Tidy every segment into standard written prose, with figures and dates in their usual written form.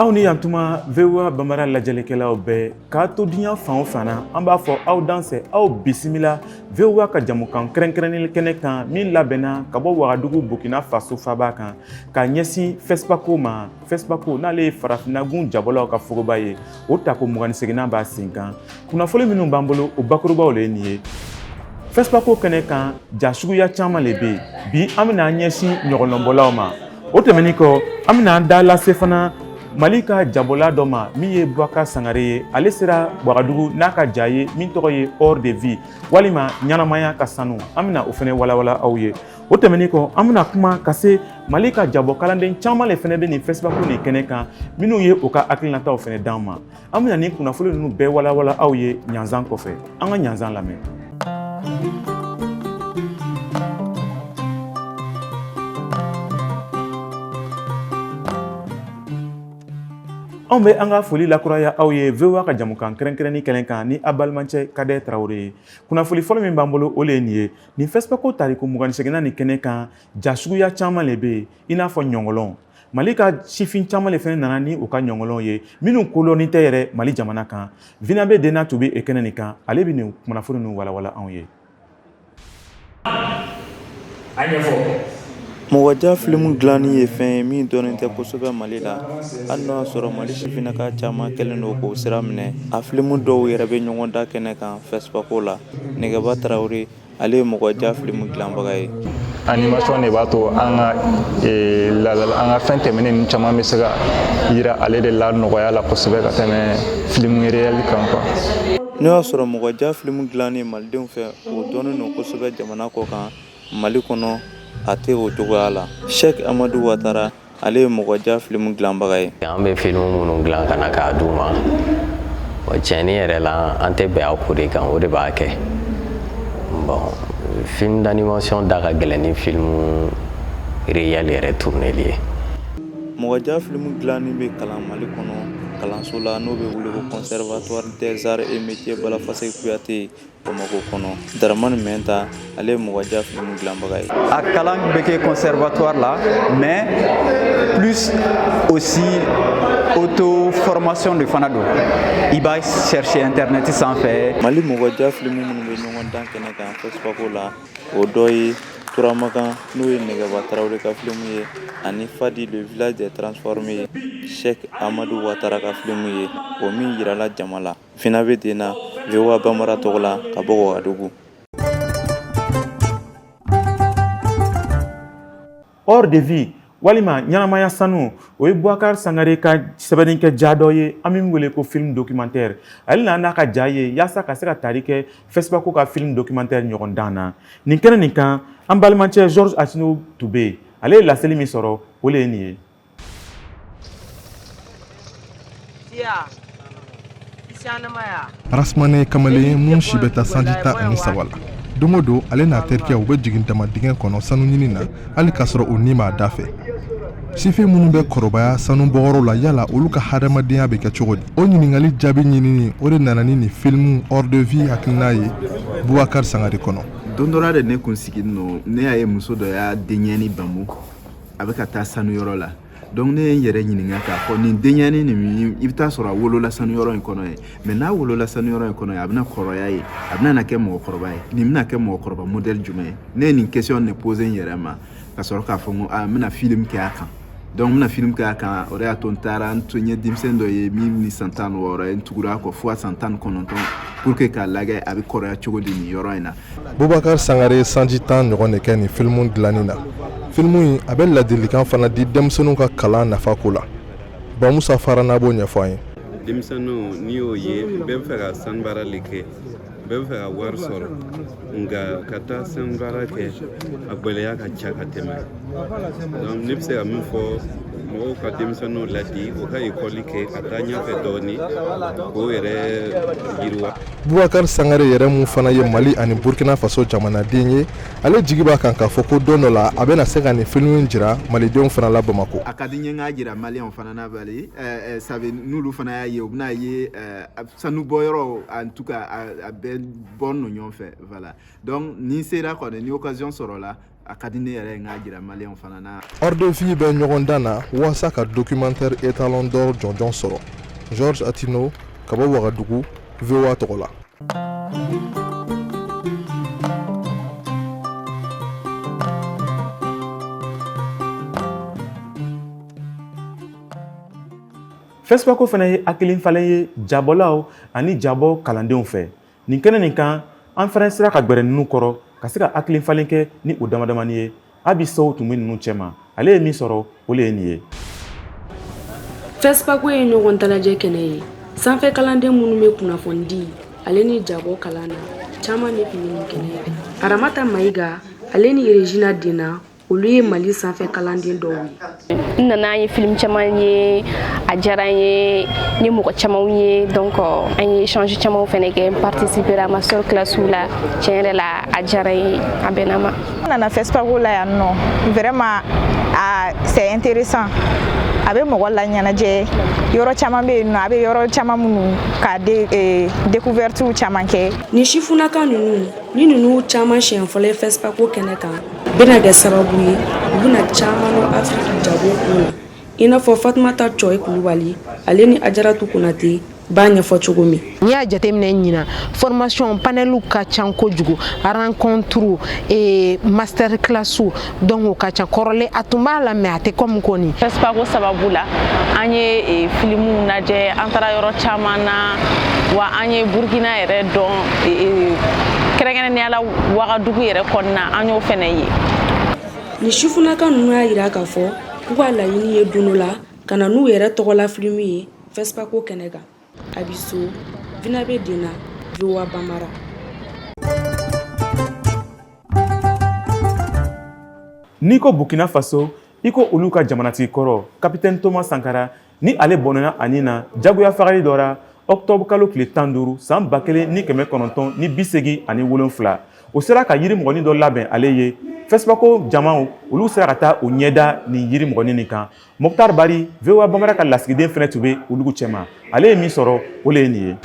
Aw ni yantuma, VOA Bambara lajɛlikɛlaw bɛɛ k'a to diɲɛ fan o fan na, an b'a fɔ aw dansɛ, aw bisimila VOA ka jamukan kɛrɛnkɛrɛnnen kɛnɛ kan min labɛnna ka bɔ Wagadugu, Burkina Faso faba kan, ka ɲɛsin FESPACO ma. FESPACO, n'ale ye farafinnagun jabɔlaw ka fogoba ye, o tako 28nan b'a sen kan. Kunnafoni minnu b'an bolo, o bakurubaw le ye nin ye. FESPACO kɛnɛ kan, ja suguya caman le bɛ yen. Bi, an bɛna an ɲɛsin ɲɔgɔlɔnbɔlaw ma. O tɛmɛnin kɔ, an bɛna an da lase fana Mali ka jabɔla dɔ ma min ye Bubakar Sangare ye. Ale sera Wagadugu n'a ka ja ye min tɔgɔ ye Or de vie, walima ɲɛnamaya ka sanu. An bɛna o fana walawala aw ye. O tɛmɛnin kɔ, an bɛna kuma ka se Mali ka jabɔ kalanden caman le fana bɛ nin FESPACO nin kɛnɛ kan, minnu ye u ka hakilinataw fana d'an ma. An bɛna nin kunnafoni ninnu bɛɛ walawala aw ye ɲanzan kɔfɛ. An ka ɲanzan lamɛn. Anw bɛ an ka foli lakuraya aw ye VOA ka jamukan kɛrɛnkɛrɛnni kɛnɛ kan ni a balimacɛ Kadɛ Tarawele ye. Kunnafoni fɔlɔ min b'an bolo, o le ye nin ye. Nin FESPACO tariku 28nan nin kɛnɛ kan, ja suguya caman le bɛ yen, i n'a fɔ ɲɔngɔlɔn. Mali ka sifin caman le fana nana ni u ka ɲɔngɔlɔn ye minnu kodɔnni tɛ yɛrɛ Mali jamana kan. Vinabe Dena tun bɛ kɛnɛ nin kan, ale bɛ nin kunnafoni ninnu walawala anw ye. A ɲɛfɔ. Mɔgɔja filimu dilanni ye fɛn ye min dɔnnen tɛ kosɛbɛ Mali la, hali n'o y'a sɔrɔ Mali sifinnaka caman kɛlen don k'o sira minɛ. A filimu dɔw yɛrɛ bɛ ɲɔgɔn da kɛnɛ kan FESPACO la. Nɛgɛba Tarawele, ale ye mɔgɔja filimu dilanbaga ye. Animation de b'a to an ka laadala, an ka fɛn tɛmɛnen ninnu caman bɛ se ka yira ale de la nɔgɔya la kosɛbɛ ka tɛmɛ filimu réel kan quoi. N'o y'a sɔrɔ mɔgɔja filimu dilanni malidenw fɛ, o dɔnnen don kosɛbɛ jamana kɔ kan, Mali kɔnɔ a tɛ o cogoya la. Cheikh Amadu Watara, ale ye mɔgɔja filimu dilanbaga ye. An bɛ filimu minnu dilan ka na k'a d'u ma, tiɲɛni yɛrɛ la, an tɛ bɛn a ko de kan, o de b'a kɛ. Bon, film d'animation da ka gɛlɛn ni film réel yɛrɛ tourneli ye. Mɔgɔja filimu dilanni bɛ kalan Mali kɔnɔ kalanso la, n'o bɛ wele ko Conservatoire des arts et métiers Balafasegi Kuyate, Bamakɔ kɔnɔ. Daramani Mɛnta, ale ye mɔgɔja filimu dilanbaga ye. A kalan bɛ kɛ conservatoire la, mais plus aussi auto formation de fana don. I b'a chercher internet sanfɛ. Mali mɔgɔja filimu minnu bɛ ɲɔgɔn dan kɛnɛ kan FESPACO la, o dɔ ye Turamakan, n'o ye Nɛgɛba Tarawele ka filimu ye, ani Fadi, le village des transformés, Cheikh Amadu Watara ka filimu ye, o min yirala jama la. Finabe Dena, VOA Bambara tɔgɔ la ka bɔ Wagadugu. Or de vie, walima ɲɛnamaya sanu, o ye Bubakar Sangare ka sɛbɛnni kɛ ja dɔ ye an bɛ min wele ko film documentaire. Ale nana n'a ka ja ye yaasa ka se ka tali kɛ FESPACO ka film documentaire ɲɔgɔn dan na. Nin kɛnɛ nin kan, an balimacɛ Georges Asino tun bɛ yen. Ale ye laseli min sɔrɔ, o le ye nin ye. Rasmane kamalen mun si bɛ taa sanji 13 la, don o don ale n'a terikɛ u bɛ jigin dama dingɛ kɔnɔ sanu ɲini na, hali k'a sɔrɔ u ni m'a da fɛ. Sifin minnu bɛ kɔrɔbaya sanu bɔyɔrɔ la, yala olu ka hadamadenya bɛ kɛ cogo di? O ɲininkali jaabi ɲinini, o de nana ni nin filimu Or de vie hakilina ye Bubakari Sangare kɔnɔ. Don dɔ la de, ne kun siginin don, ne y'a ye muso dɔ y'a denyɛni bamu, a bɛ ka taa sanuyɔrɔ la. Donc ne ye n yɛrɛ ɲininka k'a fɔ nin denyɛni nin, i bɛ taa sɔrɔ a wolola sanuyɔrɔ in kɔnɔ ye, mais n'a wolola sanuyɔrɔ in kɔnɔ ye, a bɛna kɔrɔya ye, a bɛna na kɛ mɔgɔkɔrɔba ye, nin bɛna kɛ mɔgɔkɔrɔba modèle jumɛn ye? Ne ye nin question de poser n yɛrɛ ma ka sɔrɔ k'a fɔ n ko aa, n bɛna film kɛ a kan. Donc n bɛna film kɛ a kan, o de y'a to n taara n to n ye denmisɛn dɔ ye min ni san 16 ye, n tugura a kɔ fo a san 19 pour que k'a lajɛ a bɛ kɔrɔya cogo di nin yɔrɔ in na. Bubakar Sangare ye sanji 10 ɲɔgɔn de kɛ nin filimu dilanni na. Filimu in, a bɛ ladilikan fana di denmisɛnninw ka kalan nafa ko la. Bamusa Farana b'o ɲɛfɔ an ye. Denmisɛnninw, n'i y'o ye, bɛɛ bɛ fɛ ka sanu baara le kɛ, bɛɛ bɛ fɛ ka wari sɔrɔ, nka ka taa sanu baara kɛ, a gwɛlɛya ka ca ka tɛmɛ. Donc ne bɛ se ka min fɔ, mɔgɔw ka denmisɛnninw ladi u ka ekɔli kɛ ka taa ɲɛfɛ dɔɔni k'o yɛrɛ yiriwa. Bubakar Sangare yɛrɛ mun fana ye Mali ani Burkina Faso jamanaden ye, ale jigi b'a kan k'a fɔ ko don dɔ la a bɛna se ka nin filimu jira malidenw fana la Bamakɔ. A ka di n ye n k'a jira maliyɛnw fana na, bari sabu n'olu fana y'a ye, u bɛna ye sanu bɔyɔrɔ, en tout cas a bɛɛ bɔ nɔ ɲɔgɔn fɛ. Voilà, donc ni sera kɔni, ni occasion sɔrɔla. A ka di ne yɛrɛ ye n k'a jira maliyɛnw fana na. Art de Vie bɛ ɲɔgɔn dan na walasa ka documentaire étalon d'or jɔnjɔn sɔrɔ. Georges Atino ka bɔ Wagadugu, VOA tɔgɔ la. FESPACO fana ye hakili falen ye jabɔlaw ani jabɔ kalandenw fɛ. Nin kɛnɛ nin kan, an fana sera ka gbɛrɛ ninnu kɔrɔ ka se ka hakili falen kɛ ni o damadamani ye. Abi Sow tun bɛ ninnu cɛma, ale ye min sɔrɔ, o le ye nin ye. FESPACO ye ɲɔgɔn dalajɛ kɛnɛ ye. Sanfɛ kalanden minnu bɛ kunnafonidi ale ni jabɔ kalan na, caman de tun bɛ nin kɛnɛ kan. Aramata Mayiga ale ni Regina Dena, olu ye Mali sanfɛ kalanden dɔw ye. N nana, an ye film caman ye, a diyara n ye, n ye mɔgɔ camanw ye, donc an ye échange camanw fɛnɛ kɛ. N participer a master classe la. Tiɲɛ yɛrɛ la, a diyara n ye, a bɛnna ma. N nana FESPACO la yan nɔ, vraiment a c'est intéressant, a bɛ mɔgɔ la ɲɛnajɛ. Yɔrɔ caman bɛ yen nɔ, a bɛ yɔrɔ caman minnu ka découverte caman kɛ. Nin sifunnaka ninnu ni ninnu caman siɲɛ fɔlɔ ye FESPACO kɛnɛ kan bɛna kɛ sababu ye u bɛna caman dɔn Afiriki jago ko la, i n'a fɔ Fatumata Cɔyi Kulubali ale ni Ajaratu Konate b'a ɲɛfɔ cogo min. N'i y'a jateminɛ ɲinan, formation panel ka ca kojugu, rencontre et master class, donc o ka ca. Kɔrɔlen a tun b'a la, mais a tɛ comme kɔni. FESPACO sababu la, an ye filimuw lajɛ, an taara yɔrɔ caman na, wa an ye Burukina yɛrɛ dɔn, kɛrɛnkɛrɛnnenya la Wagadugu yɛrɛ kɔnɔna, an y'o fɛnɛ ye. Nin sifunnaka ninnu y'a jira k'a fɔ k'u ka laɲini ye don dɔ la ka na n'u yɛrɛ tɔgɔla filimu ye FESPACO kɛnɛ kan. Abiso Vinabe Dena, VOA Bambara. N'i ko Burkina Faso, i ko olu ka jamanatigi kɔrɔ capitaine Thomas Sankara, ni ale bɔnɛna a ni na jagoya fagali dɔ ra octobre kalo tile 15 san 1987. O sera ka yiri mɔgɔnin dɔ labɛn ale ye. FESPACO jamaw, olu sera ka taa o ɲɛda nin yiri mɔgɔnin nin kan. Mokhtar Bari, VOA Bambara ka lasigiden fɛnɛ tun bɛ olu cɛma. Ale ye min sɔrɔ, o le ye nin ye.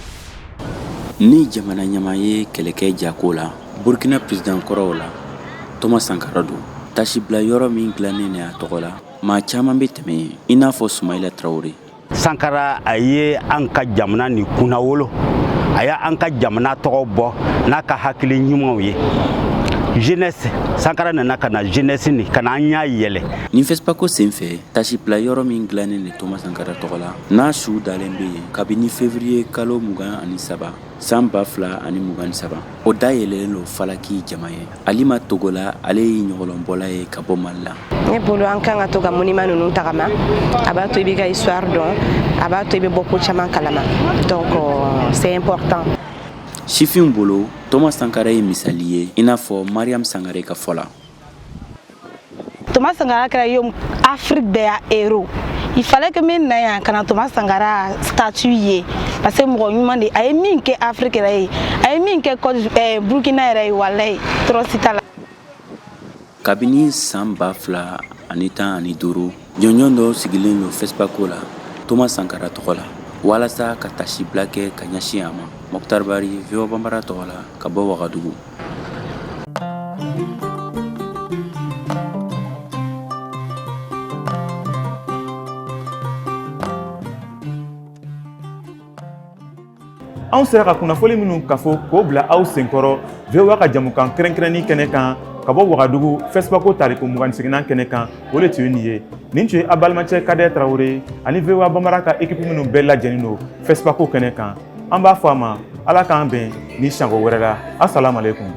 Ni jamana ɲɛmaa ye kɛlɛkɛ jako la, Burkina président kɔrɔw la Thomas Sankara don. Tasibila yɔrɔ min dilannen a tɔgɔ la, maa caman bɛ tɛmɛ yen, i n'a fɔ Sumayila Tarawele. Sankara, a ye an ka jamana ni kunnawolo, a y'an ka jamana tɔgɔ bɔ n'a ka hakili ɲumanw ye. Jeunesse, Sankara nana ka na jeunesse ni ka na an y'a yɛlɛ. Nin FESPACO sen fɛ, tasibila yɔrɔ min dilannen de Thomas Sankara tɔgɔ la, n'a su dalen bɛ yen kabini février kalo 23 san 2023, o da yɛlɛlen don falaki jama ye. Alima Togola, ale ye ɲɔgɔlɔnbɔla ye ka bɔ Mali la. Ne bolo, an kan ka to ka monument ninnu tagama. A b'a to i b'i ka histoire dɔn, a b'a to i bɛ bɔ ko caman kalama, donc c'est important. Sifinw bolo, Thomas Sankara ye misali ye, i n'a fɔ Mariam Sangare ka fɔ la. Thomas Sankara kɛra yo Afrique bɛɛ ya héros. Il fallait que min na yan ka na Thomas Sankara statue ye, parce que mɔgɔ ɲuman de. A ye min kɛ Afrique yɛrɛ ye, a ye min kɛ Côte Burkina yɛrɛ ye, walayi, tɔɔrɔ si t'a la. Kabini san 2015, jɔnjɔn dɔ sigilen don FESPACO la Thomas Sankara tɔgɔ la walasa ka tasibila kɛ ka ɲɛsin a ma. Mokhtar Bari, VOA Bambara tɔgɔ la ka bɔ Wagadugu. Anw sera ka kunnafoni minnu kafo k'o bila aw senkɔrɔ VOA ka jamukan kɛrɛnkɛrɛnnin kɛnɛ kan ka bɔ Wagadugu, FESPACO tariko 28nan kɛnɛ kan, o de tun ye nin ye. Nin tun ye a balimacɛ Kadɛ Tarawele ani VOA Bambara ka équipe minnu bɛɛ lajɛlen don FESPACO kɛnɛ kan. An b'a fɔ a ma, Ala k'an bɛn ni siɲɛko wɛrɛ la. Asalamu aleykum.